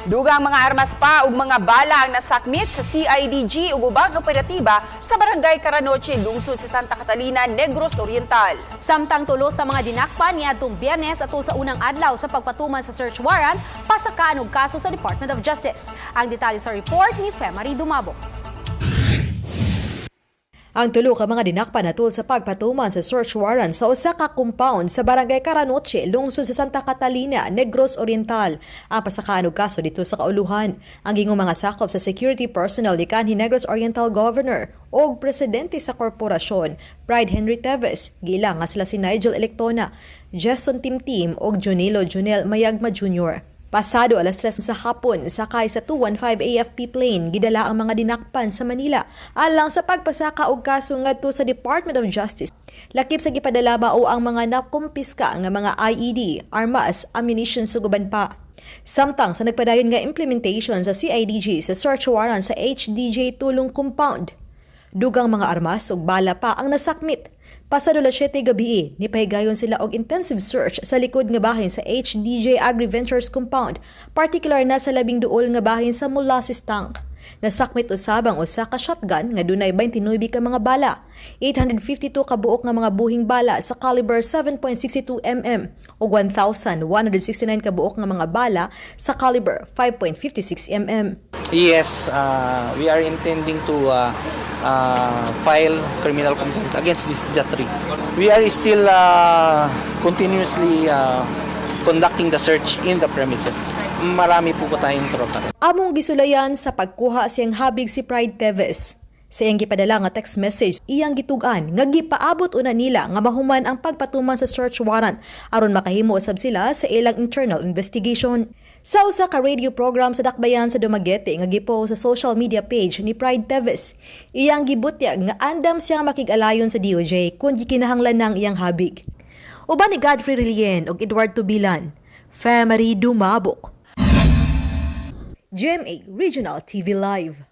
Dugang mga armas pa ug mga bala ang nasakmit sa CIDG ug ubang operatiba sa Barangay Caranoche, lungsod sa Santa Catalina, Negros Oriental. Samtang tulo sa mga dinakpan niadtong Biyernes atol sa unang adlaw sa pagpatuman sa search warrant, pasakaan og kaso sa Department of Justice. Ang detalye sa report ni Femary Dumabo. Ang tulo ka mga dinakpan natul sa pagpatuman sa search warrant sa usa ka compound sa Barangay Caranoche, lungsod sa Santa Catalina, Negros Oriental. Ang pasakaan og kaso didto sa kauluhan. Ang gingong mga sakop sa security personnel ni kanhi Negros Oriental Governor og presidente sa korporasyon, Pride Henry Teves, giila nga sila si Nigel Electona, Jason Timtim og Junilo Junel Mayagma Jr. Pasado alas 3 sa hapon, sakay sa 215 AFP plane, gidala ang mga dinakpan sa Manila alang sa pagpasaka og kaso ngadto sa Department of Justice. Lakip sa gipadala mao ang mga nakumpiska nga mga IED, armas, ammunition ug uban pa. Samtang sa nagpadayon nga implementation sa CIDG sa search warrant sa HDJ Tulong Compound, dugang mga armas ug bala pa ang nasakmit. Pasado alas 7 gabi, nipahigayon sila og intensive search sa likod nga bahin sa HDJ Agri-Ventures Compound, partikular na sa labing duol nga bahin sa molasses tank. Nasakmit usab ang usa ka shotgun nga dunay 29 ka mga bala, 852 ka buok nga mga buhing bala sa caliber 7.62 ug 1,169 ka buok nga mga bala sa caliber 5.56. Yes, we are intending to file criminal complaint against the three. We are still continuously conducting the search in the premises. Marami po tayong tropa. Among gisulayan sa pagkuha siyang habig si Pride Teves. Sa iyang gipadala nga text message, iyang gitug-an nga gipaabot una nila nga mahuman ang pagpatuman sa search warrant aron makahimo usab sila sa ilang internal investigation. Sa usa ka radio program sa Dakbayan sa Dumaguete nga gipost sa social media page ni Pride Teves, iyang gibutyag nga andam siya makig-alayon sa DOJ kung gikinahanglan ng iyang habig. Uban ni Godfrey Relien ug Edward Tubilan, Femary Dumabok. GMA Regional TV Live.